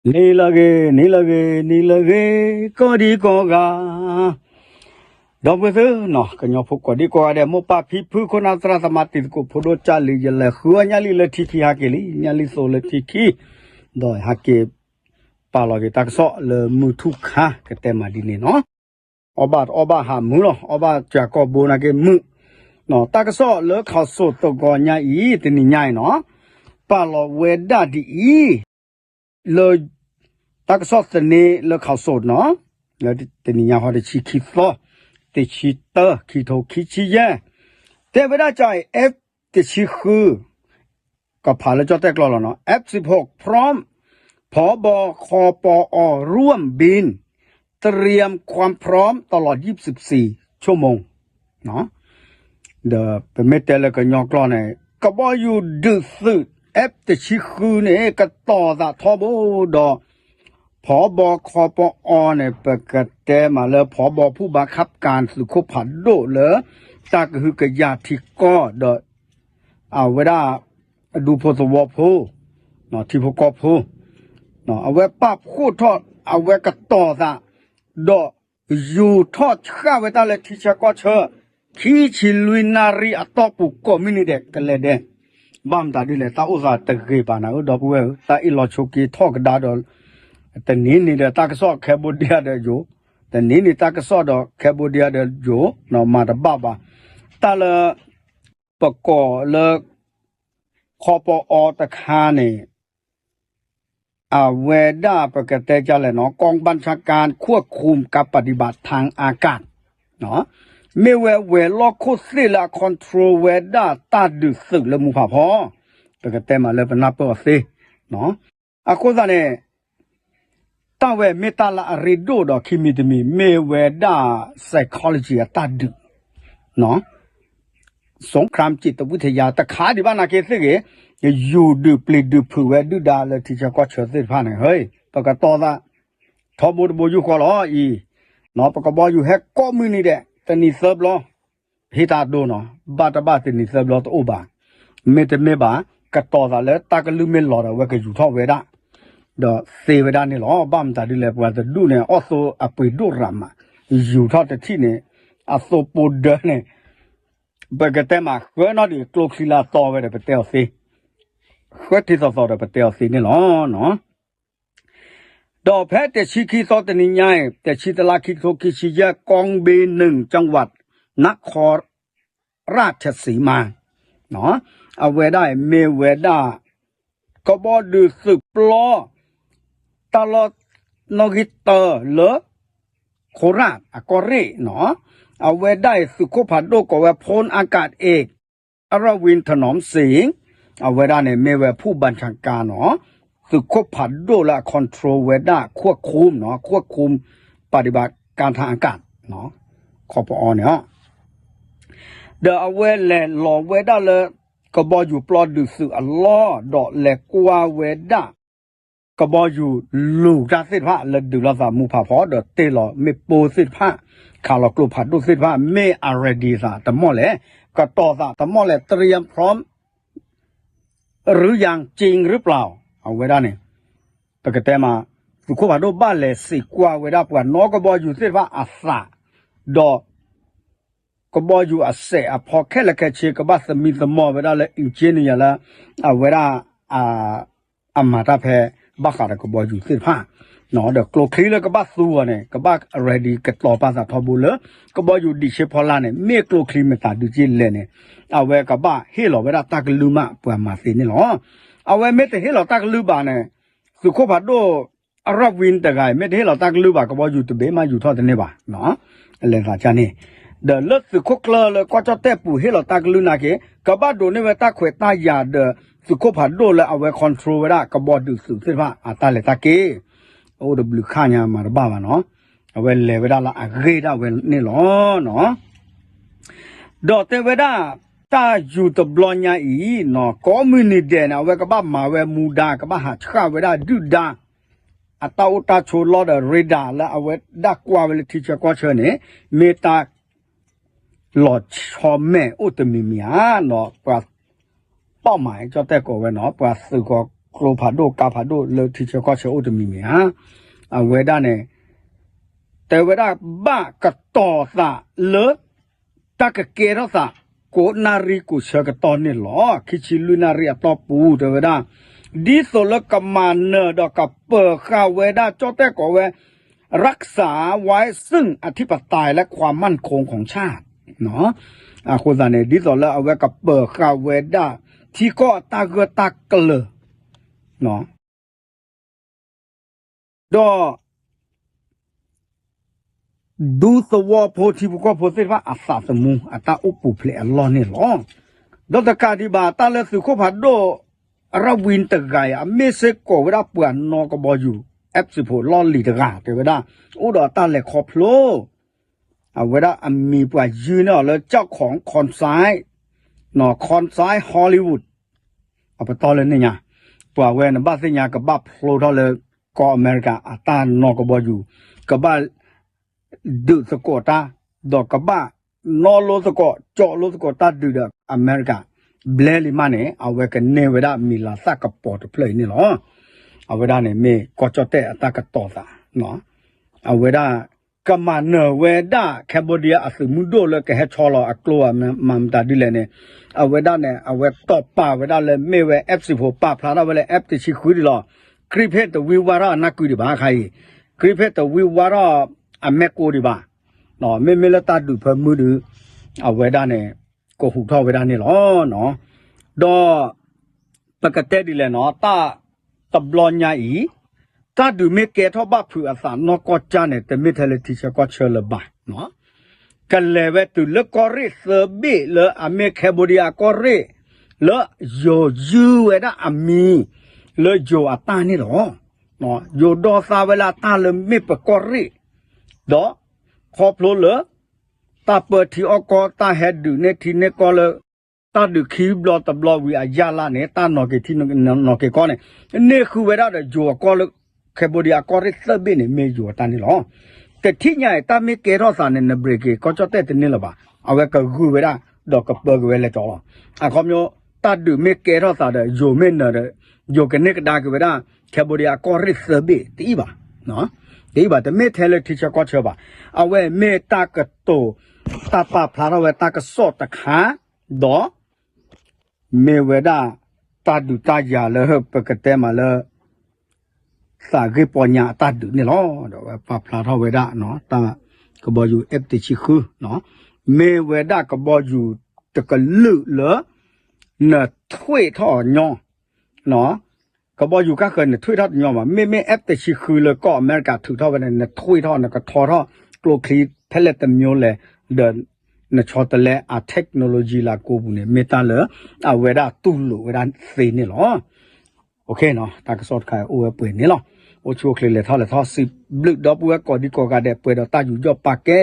နံၤလၢအဂ့ၤ, နံၤလၢအဂ့ၤ, နံၤလၢအဂ့ၤ, ကိးဒံကိးဂၤ, ဒီပုၢ်ဝဲၢ်သ့ၣ်နီၤ, ကညီဖိကိးဒံကိးဂၤဒဲး, မိၢ်ပၢ်ဖံဖု ခိၣ်နၢ်သရၣ်သမါတံၤသကိးဖိဒိၣ်ကၢ်လံ, ယလဲၤဃုအီၣ်ညၣ်လံလၢထံခံဟဲက့ၤလံ, ညၣ်လံသိလၢထံခံ, ဒီးဟဲက့ၤပာ်လီၤက့ၤတၢ်ကစီၣ်လၢမုၢ်ထူၣ်ခါ ကတဲမးဒ်န့ၣ်နီၤ. အီၣ်ဘၣ်တအီၣ်ဘၣ်ဟးမုာ်လီၤ, အီၣ်ဘၣ်စှၤကိာ်ဘိနာ်က့မုာ်, တၢ်ကစီၣ်လၢ Khaoso တဂီၤညါအံၤ, တနံၤညါအံၤနီၤ, ပာ်လီၤဝဲဒၣ်ဒ်အံၤ, လၢ တၢ်ကစီၣ်သန့လၢ Khaoso နီၤ, လၢတနံၤညါဃီတဆံခံသီ, တဆံတၢ ခံထိခံဆံယဲၢ်, တဲဝဲဒၣ်ကၠီ F တဆံဃု, ကဖးလၢကၠီၣ်တဲၣ်ကျိာ်လီၤနီၤ, F สิบหก พร้อม ผบ คปอ ร่วมบิน เตรียมความพร้อมตลอดยี่สิบสี่ชั่วโมง ဒီးပမ့ၢ်တဲလၢကညီကျိာ်န့ၣ် ကဘီယူၤဒုးသုး F တဆံဃုန့ၣ် ကတီၤသးထီဘိဒီး ผบ คปอ န့ၣ် ပကတဲမးလၢ ผบ ผู้บังคับการ သုးခိၣ်ဖးဒိၣ်လၢ တၢ်ကဟုကယာ်ထံကီၢ်ဒီး အဝဲဒၣ် အဒူဖိသဝီဖိ, ထံဖိကီၢ်ဖိ, အဝဲပာ်ဖှိၣ်ထီၣ် အဝဲကတီၤသး, ဒီးယူၤထီၣ်ဆှၣ်ဝဲတၢ်လၢထံဆၢကီၢ်ဆၢ, ခံဆံလွံၢ်နၣ်ရံၣ်အတီၢ်ပူၤကိးမုၢ်နံၤဒဲး ကလဲၤဒဲး, ဘၣ်မတၤဒ်လဲၣ် တၢ်အိၣ်သးတဂ့ၤဘၣ်နၤဧၢ ဒီပုၢ်ဝဲၢ်ဧၢ, တၢ်အ့ၣ်လိာ်ဆိးက့ထီၣ်ကဒါဒီး တနံၤန့ၣ်ဒီးတၢ်ကစီၣ် Cambodia ဒီးယိၤ, တနံၤန့ၣ်တၢ်ကစီၣ်ဒီး Cambodia ဒီးယိၤ, မၤတဘၣ်ဘၣ်, တၢ်လၢ ပကိးလၢ คปอ တခါန့ၣ် အဝဲဒၣ်ပကတဲဒ်လဲၣ်နီၤ กองบัญชาการควบคุมการปฏิบัติทางอากาศ မ့ၢ်ဝဲဝဲၤလီၢ်ခိၣ်သ့ၣ်လၢအ control ဝဲဒၣ်တၢ်ဒုးသုးလၢမူဖးဖီ, ပကတဲမးလၢပနၢ်ပၢၢ်အီၤသ့ အဃိသတးန့ၣ် တၢ်ဝဲမ့ၢ်တၢ်လၢအရ့ဒိၣ်ဒီးခံမံၤတမံၤ မ့ၢ်ဝဲဒၣ် psychology အတၢ်ဒုး สงครามจิตวิทยา တခါဒံးဘၣ်နာ်က့သ့ၣ်ဂ့ၤ, ယူၤဒုးပျံၤဒုးဖုးဝဲဒုၣ်ဒါလၢထံဆၢကီၢ်ဆၢသ့ၣ်တဖၣ်န့ၣ် ဟဲ ပကတီၤသး ထီဘိတဘိယူၢ်ဃီလီၤအံၤ, ပကဘီယူၤဟဲကိးမုၢ်နံၤဒဲး တနံၤသၢဘျီ ဟ့ၣ်တၢ်ဒိနီၤ, ဘၣ်တဘၣ်တနံၤသၢဘျီတအိၣ်ဘၣ်, မ့တမ့ၢ်ဘၣ် ကတီၤသးလၢတၢ်ကလုၢ်မ့ၢ်လီၤဒီး အဝဲကယူၤထီၣ်ဝဲဒၣ်, ဒီးသ့ဝဲဒၣ်န့ၣ်လီၤ. ဘၣ်မတၤဒ်လဲၣ် ပှၤတဒူၣ်န့ၣ် အီၣ်သိအပှ့ၤဒိၣ်ရၤမး, ယူၤထီၣ်တထံၣ်န့ၣ် အသိပိဒၢန့ၣ် ပကတဲမးဃၢနီၣ်ဒံး ကျိချံလၢအတီဝဲဒီးပတဲအီၤသ့, ဃၢထံသီသီဒီးပတဲအီၤသ့န့ၣ်လီၤ. ဒီးဖဲတဆံခံသီတနံၤညါအံၤ တဆံတလါခံကထိခံဆံယဲၢ် กองบินหนึ่ง จังหวัดนครราชสีมา အဝဲဒၣ်အံၤမ့ၢ်ဝဲဒၣ် ကဘီဒုးသုးပျီ တၢ်လီၢ်နီၣ်ဂံၢ်တၢလၢ โคราช အကီၢ်ရ့ၣ်နီၤ, အဝဲဒၣ်အံၤသုးခိၣ်ဖးဒိၣ်ကိးဝဲ พลอากาศเอก อรวิน ถนอมสิงห์ အဝဲဒၣ်န့ၣ်မ့ၢ်ဝဲ ผู้บัญชาการ နီၤ, သုးခိၣ်ဖးဒိၣ်လၢအ control ဝဲဒၣ် ควบคุม နီၤ, ควบคุม ปฏิบัติการทางอากาศ နီၤ, คปอ န့ၣ် ဒီးအဝဲလဲၤလီၤဝဲဒၣ်လၢ ကဘီယူၤပျီဒုးသုးအလီၢ် ဒီးလဲၤကွၢ်ဝဲဒၣ် ကဘီယူၤလူၤတၢ်သ့ၣ်တဖၣ်လၢဒုးလိာ်သးမူဖးဖီ ဒီးတ့ၢ်လီၤမ့ၣ်ပိၢ်သ့ၣ်တဖၣ်, ခးလီၤကျိဖးဒိၣ်သ့ၣ်တဖၣ် မ့ၢ်အ ready သးတမီၢ်လဲၣ်, ကတီၤသးတမီၢ်လဲၣ် เตรียมพร้อม หรือยัง จริงหรือเปล่า အဝဲဒၣ်န့ၣ် ပကတဲမး သုးခိၣ်ဖးဒိၣ်ဘၣ်လဲၤစံးကွၢ်ဝဲဒၣ်ပှၤနီၣ်ကဘီယူၤသ့ၣ်တဖၣ်အသး, ဒီး ကဘီယူၤအစဲးအဖီခဲလၢာ်ခဲဆ့ ကဘၣ်သမံသမိးဝဲဒၣ်လၢ engineer လၢ အဝဲဒၣ် အမၤတၢ်ဖဲဘၣ်ဃးဒီးကဘီယူၤသ့ၣ်တဖၣ်, ဒီးကျိချံလၢကဘၣ်သူအီၤန့ၣ် ကဘၣ် ready ကတီၤပာ်သးထီဘိလၢ ကဘီယူၤဒံးဆ့ဖီလာ်န့ၣ် မ့ၢ်ကျိချံမတၤဒုးက့လဲၣ်န့ၣ် အဝဲကဘၣ်ဟ့ၣ်လီၤဝဲဒၣ်တၢ်ကလုၢ်မး ပှၤမၤသ့န့ၣ်လီၤ. အဝဲမ့ၢ်တဟ့ၣ်လီၤတၢ်ကလုၢ်ဘၣ်န့ၣ် သုးခိၣ်ဖးဒိၣ် အရၣ်ဝံတဂၤအံၤ မ့ၢ်တဟ့ၣ်လီၤတၢ်ကလုၢ်ဘၣ် ကဘီယူၤတဘ့ၣ်မးယူၤထီၣ်တန့ၢ်ဘၣ်, အလဲၤသးကန့ၣ်, ဒီးလၢသုးခိၣ်ကျၢၢ်လၢကီၢ်ကၠီၣ်တဲၣ်ပူၤဟ့ၣ်လီၤတၢ်ကလုၢ်နာ်က့ ကဘၣ်ဒိးန့ၢ်ဝဲတၢ်ခွဲးတၢ်ယာ်ဒီး သုးခိၣ်ဖးဒိၣ်လၢအဝဲ control ဝဲဒၣ် ကဘီဒုးသုးသ့ၣ်တဖၣ်အတၢ်လဲၤတၢ်က့ၤ, အအိၣ်တဘျုးခါညါမၤတဘၣ်ဘၣ်နီၤ, အဝဲလဲၤဝဲဒၣ်လၢအဂ့ၢ်ဒၣ်ဝဲန့ၣ်လီၤ. ဒီးတဲဝဲဒၣ် တၢ်ယူၤတဘျီညါအံၤနီၤ ကိးမုၢ်နံၤဒဲးန့ၣ် အဝဲကဘၣ်မၤဝဲမူဒါ ကဘၣ်ဟးဆှၣ်ဝဲဒၣ်ဒုၣ်ဒါ အတၢ်အိၣ်တၢ်ဆိးလီၢ်ဒီး radar လၢအဝဲဒၣ်ကွၢ်ဝဲလၢထံဆၢကီၢ်ဆၢန့ၣ် မ့ၢ်တၢ်လီၤဆီမဲာ်အိၣ်တမံၤမံၤဧါနီၤ ပှၤ ပီၣ်မး ကၠီၣ်တဲၣ်ကိးဝဲနီၤ ပှၤသုးကီၤ ကျိဖးဒိၣ်ကါဖးဒိၣ်လၢထံဆၢကီၢ်ဆၢအိၣ်တမံၤမံၤဧါ. အဝဲဒၣ်န့ၣ် တဲဝဲဒၣ်ဘၣ်ကတီၤသးလၢ တၢ်ကကဲထီၣ်သး ကိးနၣ်ရံၣ်ကိးဆၢကတီၢ်န့ၣ်လီၤ. ခံဆံလွံၢ်နၣ်ရံၣ်အတီၢ်ပူၤ တဲဝဲဒၣ် ဒ်သိးလၢကမၤနၢၤဒီးကပၢၤဃာ်ဝဲဒၣ် ကၠီၣ်တဲၣ်ကိးဝဲ รักษาไว้ซึ่งอธิปไตยและความมั่นคงของชาติ အဃိသတးန့ၣ် ဒ်သိးလၢအဝဲကပၢၤဃာ်ဝဲဒၣ် ထံကီၢ်အတၢ်ဂၢၢ်တၢ်ကျၢၤ ဒီး ဒူသဝီဖိထံဖိကီၢ်ဖိသ့ၣ်တဖၣ် အသးသမူအတၢ်အိၣ်ပူၤဖျဲးအလီၢ်န့ၣ်လီၤ. ဒီးတကးဒံးဘၣ် တၢ်လၢသုးခိၣ်ဖးဒိၣ် ရဝံတဂၤအံၤ အမ့ၢ်စ့ၢ်ကီးဝဲဒၣ်ပှၤနီၣ်ကဘီယူၤ F စံးဖိလီၢ်လံၤတဂၤ တဲဝဲဒၣ် အိၣ်ဒီးတၢ်လဲၤခီဖျိ အဝဲဒၣ်အမံၤပှၤယုၢ်န့ၢ်အီၤလၢ เจ้าของคอนไซต์ คอนไซต์ Hollywood အပတီၢ်လၢန့ၣ်ညါ ပှၤဝဲနဘၣ်သ့ၣ်ညါကဘၣ်ဖျိထီၣ်လၢ ကီၢ်အမဲရကၤအတၢ်နီၣ်ကဘီယူၤ ကဘၣ် ဒုးသကိးတၢ် ဒီးကဘၣ်နီၣ်လိသကိး ကၠီးလိသကိးတၢ်ဒုးဒီးအမဲရကၤ ဘျဲလံမးန့ၣ် အဝဲကန့ၢ်ဝဲဒၣ်မံၤလၤသၣ်ကပီၤတဖျၢၣ်အံၤန့ၣ်လီၤ. အဝဲဒၣ်န့ၣ်မ့ၢ်ကီၢ်ကၠီၣ်တဲၣ်အတၢ်ကတီၤသး အဝဲဒၣ် ကမၤနၢၤဝဲဒၣ် Cambodia အသုးမုၢ်ဒိၣ်လၢကဟဲဆီလီၤအကျိမၤမတၤဒ်လဲၣ်န့ၣ် အဝဲဒၣ်န့ၣ် အဝဲတီၢ်ပာ်ဝဲဒၣ်လၢမ့ၢ်ဝဲ F စံးဖိ ပာ်ဖျါထီၣ်ဝဲလၢ F တဆံဃုဒံးလီၤ. ကြံဖ့ၣ်တဝံဝါထီၣ်အနၢ်ကုဒံးဘၣ်ခါအံၤ ကြံဖ့ၣ်တဝံဝါထီၣ်အမဲာ်ကိးဒံးဘၣ် မ့မ့ၢ်လၢတၢ်ဒုးဖၢမုၢ်ဒီး အဝဲဒၣ်န့ၣ် ကဟူးထီၣ်ဝဲဒၣ်န့ၣ်လီၤ. ဒီး ပကတဲဒ်လဲၣ်နီၤ တၢ်တဘျီညါအံၤ တၢ်ဒုးမ့ၢ်ကဲထီၣ်ဘၣ်ဖုးအသးနီၢ်ကီၢ်ကၢ်န့ၣ် တမ့ၢ်ထဲလၢထံဆၢကီၢ်ဆၢလၢၤဘၣ်. ကလဲၤဝဲတုၤလၢကီၢ်ရ့ၣ်သၢဘ့ၣ်လၢအမ့ၢ် Cambodia အကီၢ်ရ့ၣ် လၢယိၤယုၢ်ဝဲဒၣ်အမံၤ လၢယိၤအတၢ်န့ၣ်လီၤ. ယိၤဒီသါဝဲလၢအတၢ်လၢမ့ၢ်ပကီၢ်ရ့ၣ် ဒီး ခီဖျိလၢ တၢ်ပၢထံအီၣ်ကီၢ် တၢ်ဟဲဒုးန့ၢ်ထံန့ၢ်ကီၢ်လၢ တၢ်ဒုးခံဘျီတဘျီဝံၤအယၢ်လၢ်န့ၣ် တၢ်နီၣ်က့ၤထံနီၣ်က့ၤကီၢ်န့ၣ် န့ၢ်ဃုာ်ဝဲဒၣ်ဒီးယိၤအကီၢ်လၢ Cambodia အကီၢ်ရ့ၣ်သၢဘ့ၣ်န့ၣ် မ့ၢ်ယိၤအတၢ်န့ၣ်လီၤ. တထံၣ်ညါအံၤ တၢ်မ့ၢ်ကဲထီၣ်သးန့ၣ် နဘြ့းက့ၤ ကီၢ်ကၠီၣ်တဲၣ်တန့ၢ်လၢၤဘၣ်. အဝဲကဂုာ်ဝဲဒၣ် ဒီးကပၢက့ၤဝဲလဲၤကီးလီၤ. အခီပညီ တၢ်ဒုးမ့ၢ်ကဲထီၣ်သးဒီး ယိၤမ့ၢ်နၢၤဒီး ယိၤကန့ၢ်ကဒါက့ၤဝဲဒၣ် Cambodia အကီၢ်ရ့ၣ်သၢဘ့ၣ် တအံၤဘၣ်. တအံၤဘၣ် တမ့ၢ်ထဲလၢထံဆၢကီၢ်ဆၢဘၣ်. အဝဲမ့ၢ်တၢ်ကတိၤ တၢ်ပာ်ဖျါထီၣ်ဝဲတၢ်ကစီၣ်တခါ ဒီး မ့ၢ်ဝဲဒၣ် တၢ်ဒုးတၢ်ယၤလၢပကတဲမးလၢ သးဂ့ၢ်ပီညါအတၢ်ဒုးန့ၣ်လီၤ. ဒီးဝဲပာ်ဖျါထီၣ်ဝဲဒၣ် တၢ်ကဘီယူၤ F တဆံဃု မ့ၢ်ဝဲဒၣ်ကဘီယူၤတကလုာ်လၢ နထွံၣ်ထီၣ်အီၤညီ ကဘီယူၤကါဃၢၤန့ၣ် ထွံၣ်ထီၣ်တညီဘၣ်. မ့မ့ၢ် F တဆံဃုလၢကီၢ်အမဲရကၤထုးထီၣ်ဝဲန့ၣ် နထွံၣ်ထီၣ် နကထီထီၣ် ကျိချံဖဲလဲၣ်တမျိုးလဲၣ် ဒီး နဆီတလဲအ technology လၢကိးပူၤန့ၣ် မ့ၢ်တၢ်လၢ အဝဲဒၣ်တူၢ်လိာ်ဝဲဒၣ်သ့န့ၣ်လီၤ. တၢ်ကစီၣ်တခါအိၣ်ဝဲပှဲၤန့ၣ်လီၤ. အိၣ်ဆူၣ်အိၣ်ချ့လဲၤထီၣ်လဲၤထီၣ် စံးဘျုးဒီပုၢ်ဝဲၢ်ကိးဒံကိးဂၤဒဲး ပှဲၤဒီးတၢ်ယူးယီၣ်ပာ်ကဲ